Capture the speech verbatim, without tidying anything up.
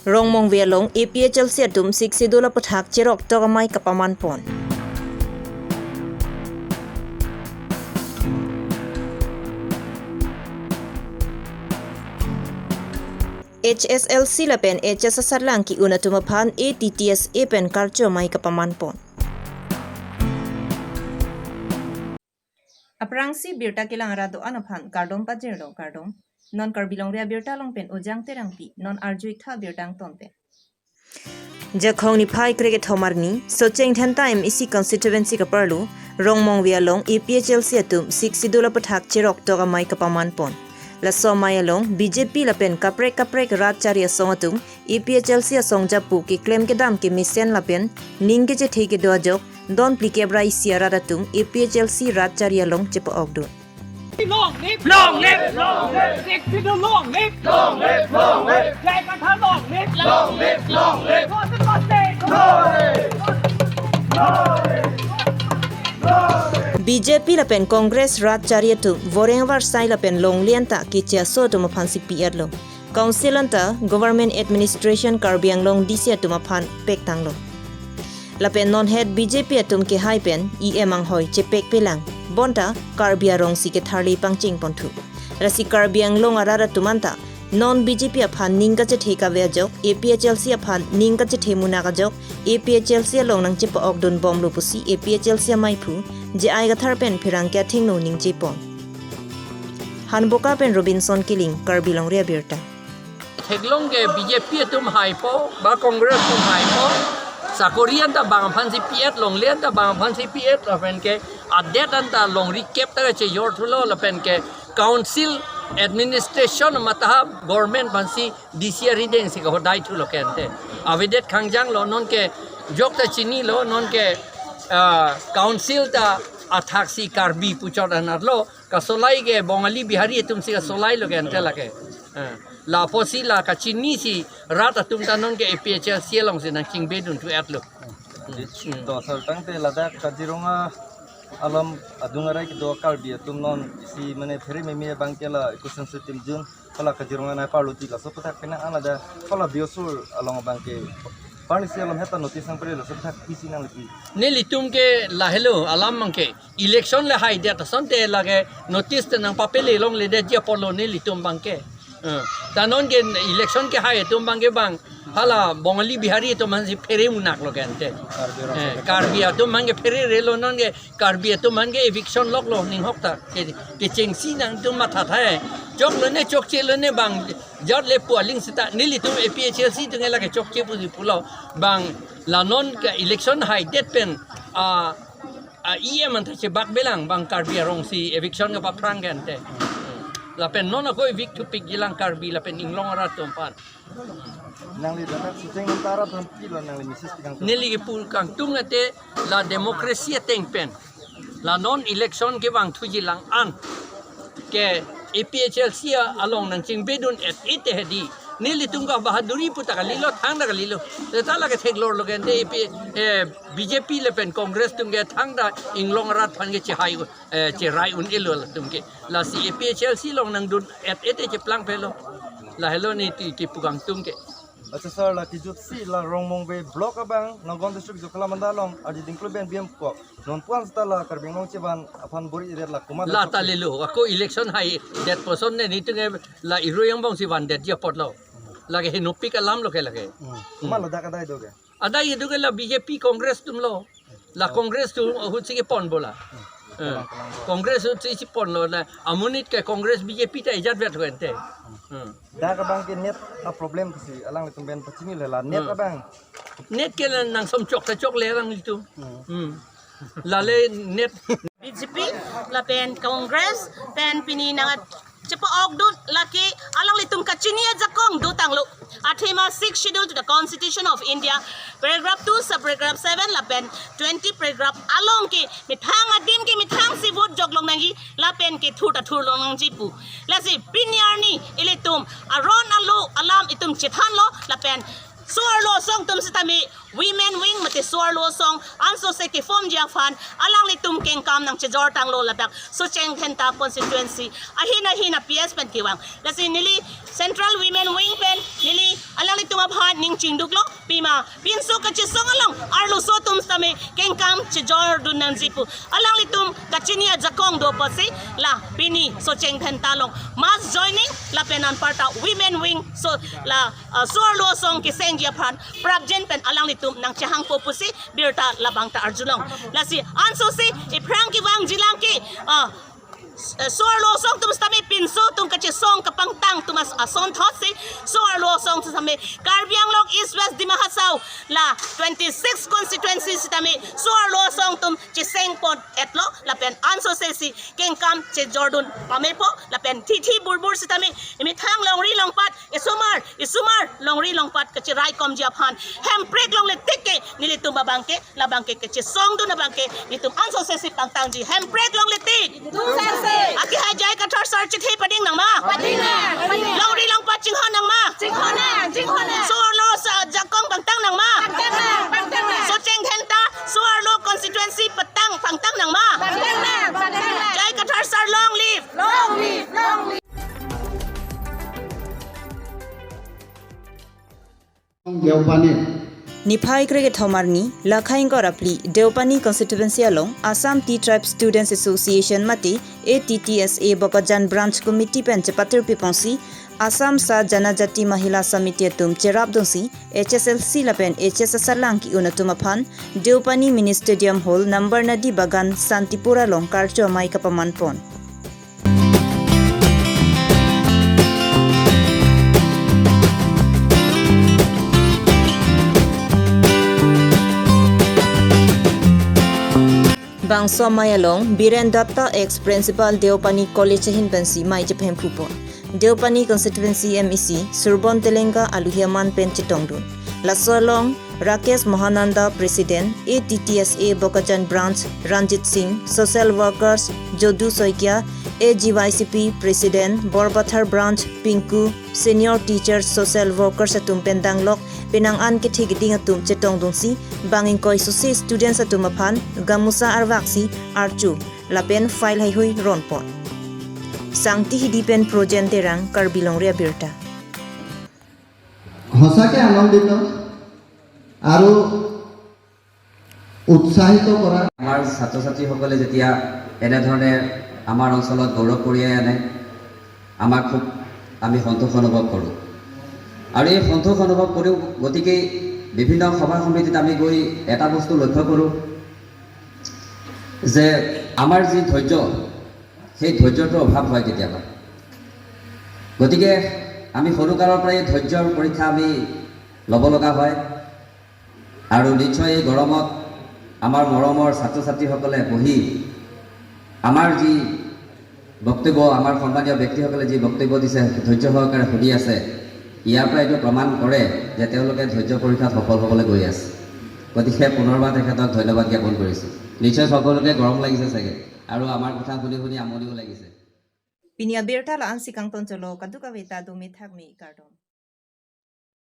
Rongmongve along A P H L C atum Sixth Schedule aputhak cherok tok amei kapaman pon. H S L C lapen H S asatlang ki-un atum aphan A T T S A pen karcho amei kapaman pon. Aphrangsi birta kelang arat do-an aphan kardom pajirlo, kardom. Non Karbi Longri abirta along pen Ujang Terangpi, non arju-ik tha birta angton pen. Jakhong niphai krekethom arni, Socheng Dhenta M A C constituency kaparlo, Rongmongve along A P H L C atum Sixth Schedule aputhak cherok tok amei kapaman pon. Laso amei along B J P lapen kaprek kaprek rat chari asong atum A P H L C asong japu keklem kedam kemesen lapen ning kechethe kedo ajok don phlikep ra isi arat atum A P H L C rat chari along chepa-okdun. Long live! Long live! Long live! Sixth Schedule long live! Long live! Long live! J I Kathar long live! Long live! Long live! Ghosh Ghosh! Long live! Long live! Long live! B J P lapen Congress rat chari atum voreng avarsai lapen longle anta keche aso atum aphansi pi-etlo. Council anta Government Administration Karbi Anglong D C atum aphan pektanglo. Lapen non het B J P atum kehai pen E M anghoi chepekpelang. Bonta Karbi arongsi ketharli pangcheng ponthu. Lasi Karbi Anglong arat atum anta non B J P aphan ning kachethe kave ajok, A P H L C aphan ning kachethe munak ajok, A P H L C along nangchepa-okdun bomlo pusi A P H L C amaiphu J I Kathar pen pherangke athengno ningje pon. Hanboka pen Robinson Killing, Karbi Longri abirta. Theklong ke B J P atum haipo, ba Congress atum haipo, sakori anta bang aphansi pi-et, longle anta bang aphansi pi-et, lapen ke adet anta longri kep ta kachejor thulo, lapen ke council administration mate government aphansi D C arideng si kahodai thulo ke ante. Avedet khangjanglo, non ke jok ta chinilo, non ke, ah, council ta athaksi Karbi puchot anarlo, kasolai ke Bongali Bihari atumsi kasolailo ke ante lake. Ah, lapusi la kachinisi rat atum ta non ke A P H L C alongsi nangchingbedunthu-etlo. Hmm. To sir, tangte ladak Kaziranga along adung arai kedo Karbi atum non isi mane phere meme abang ke la eco-sensitive zone, hala Kaziranga nai parlo ti laso aputhak pen alada hala Diosur along abang ke parnisi along heta notice nangpare, laso aputhak pisi nanglepi. Nelitum ke lahelo alam abang ke election le haidet asonte lake notice te nangpapele longledetji apotlo nelitum abang ke. Eh, ta non ke election kehai atum abang ke bang hala Bongali Bihari atum aphansi phere munaklo ke ante. Karbi rong Eh, se Karbi atum abang ke phererelo, non ke Karbi atum abang ke eviction loklo ninghok ta. Ke, kechengsi nangtum matha thai. Choklo ne chokchelo ne bang jat le pualing seta nelitum A P H L C atum ke lake chokche pusi pulo, bang la non ke election haidet pen, ah, ah, E M anta chebakbelang bang Karbi arongsi eviction kapaphrang ke ante. Lapen non ako evict thupikjilang Karbi lapen inglong arat atum aphan. Nangli ladak Socheng Dhenta arat aphan pilo nangli message pi kangtung? Neli kepu kangtung ante la democracy ateng pen, la non election kevangthujilang an ke A P H L C along nangchingbedun-et-e te hedi. Nelitum ke bahaduri pu ta kalilo, thangta kalilo. Seta lake theklorlo ke ante A P, eh, B J P lapen Congress atum ke thangta inglong arat aphan ke chehai, eh, cherai un-elo latum ke. Lasi A P H L C along nangdun-et-e te cheplangpelo. Lahelo neli kepu kangtung ke. Acha sir, la kejutsi la Rongmongve block abang Nagaon district Jakhalam anda along Arjuding Kleben B M kok. Non puan seta la Karbi Anglong chevan aphan bor-idet la komat la atum ta ke lelo. Ako election haidet puson ne nelitum ke la irui angbongsi vandetji apotlo. Lake henopik alamlo ke lake. Hmm. Hmm. Komat ladak adai do ke? Adai do ke la B J P Congress atumlo. La Congress atum ahutsi keponpo la. Eh, Congress ahutsi cheponlo la. Amonit ke Congress B J P ta ejat vet ho ante. Hmm. Dak abang ke net a problem si alanglitum pen pachinilo la net Hmm. abang. Net ke la nangsom chok ta chokle alanglitum. Hmm. Hmm. Lale net B J P lapen Congress pen pini nangchepa-okdun lake alanglitum kachini ajakong dotanglo. Athema Sixth Schedule to the Constitution of India, paragraph two, subparagraph seven lapen twenty paragraph along ke methang adim ke methangsi vote joklong nangji lapen ke thur ta thurlong nangji pu. Lasi pini arni ilitum aron alo alam itum chethanlo lapen so-arlo asong atum setame Women wing mate so-arlo asong ansose keform ji aphan alanglitum kengkam nangchejor tanglo ladak Socheng Dhenta constituency ahin ahin a-P S pen kevang. Lasi neli Central Women Wing pen neli alanglitum aphan ning chingduklo, pima pinso kachesong along arloso atum sitame kengkam chejordun nangji pu alanglitum kachini ajakong do apotsi la pini Socheng Dhenta along mass joining lapen anparta Women Wing so la, uh, so-arlo asong kesengji aphan prapjin pen alanglitum nangchehangpo pusi birta labang ta arjulong. Lasi ansose iphrang kevangjilang ke, uh, so-arlo asong atum sitame pinso atum kachesong kapangtang atum as-, asonthotsi so-arlo asong sitame Karbi Anglong East West Dima Hasao la twenty-six constituency sitame so-arlo asong atum chesengpon etlo lapen ansose si kengkam chejordun pamepo lapen thithi burbur sitame imethang longri longpat isomar isomar longri longpat kacheraikomji aphan Hemprek longle tik ke nelitum abang ke labang ke kachesongdun abang ke nelitum ansose si pangtangji. Hemprek longle tik. Dusase. Akehai J I Kathar sir chethe pading nangma? Pading nang, pading nang. Longri longpat chinghon nangma? Chinghon nang, chinghon nang. So-arlo ajakong pangtang nangma? Pangtang nang, pangtang nang. Socheng Dhenta so-arlo constituency patang pangtang nangma? Pangtang nang, pangtang nang. J I Kathar sir long live. Long live, long live. Deopani. Niphai kre kethom arni, lakha ingkoi ra phli, Deopani constituency along Assam Tea Tribe Students Association mate A T T S A Bokajan Branch Committee pen chepatir piponsi Assam Sa Janajati Mahila Samiti atum cherapdunsi H S L C lapen H S asalang ki-un atum aphan Deopani Mini Stadium Hall number Nadi Bagan Santipur along karcho amei kapamanpon. Bangso amei along Biren Datta, ex principal Deopani College ahin pensi mei chephempupon. Deopani constituency M A C Surbon Telenga aluhi aman pen chetongdun. Laso along Rakesh Mahananda, President, A T T S A Bokajan Branch, Ranjit Singh, Social Workers, Jodu Saikia, A G Y C P, President, Borbathar Branch, Pinku, Senior Teachers, Social Workers atum pen danglok penang an kethe keding atum chetongdunsi bang ingkoi sose students atum aphan gamusa arvaksi archu lapen file heihui ronpon. Sangti Hidi pen Projen Terang, Karbi Longri Abirta. সঁচাকে আনন্দিত আৰু উৎসাহিত কৰা। আমাৰ ছাত্ৰ ছাত্ৰীসকলে যেতিয়া এনেধৰণে আমাৰ অঞ্চলত গৌৰৱ কঢ়িয়াই আনে, আমাৰ খুব, আমি সন্তোষ অনুভৱ কৰোঁ। আৰু এই সন্তোষ অনুভৱ কৰোঁ, গতিকে বিভিন্ন সভা সমিতিত আমি গৈ এটা বস্তু লক্ষ্য কৰোঁ যে আমাৰ যি ধৈৰ্য, সেই ধৈৰ্যটোৰ অভাৱ হয় কেতিয়াবা। গতিকে আমি সৰুকালৰ পৰাই ধৈৰ্যৰ পৰীক্ষা আমি ল'ব লগা হয়। আৰু নিশ্চয় এই গৰমত আমাৰ মৰমৰ ছাত্ৰ ছাত্ৰীসকলে বহি আমাৰ যি বক্তব্য, আমাৰ সন্মানীয় ব্যক্তিসকলে যি বক্তব্য দিছে, ধৈৰ্য সহকাৰে শুনি আছে, ইয়াৰ পৰা এইটো প্ৰমাণ কৰে যে তেওঁলোকে ধৈৰ্য পৰীক্ষাত সফল হ'বলৈ গৈ আছে। গতিকে পুনৰবাৰ তেখেতক ধন্যবাদ জ্ঞাপন কৰিছোঁ। নিশ্চয় সকলোকে গৰম লাগিছে চাগে আৰু আমাৰ কথা শুনি শুনি আমনিও লাগিছে। Pini abirta la-ansi kangton cholo, kadokave ta dome thakme kardom.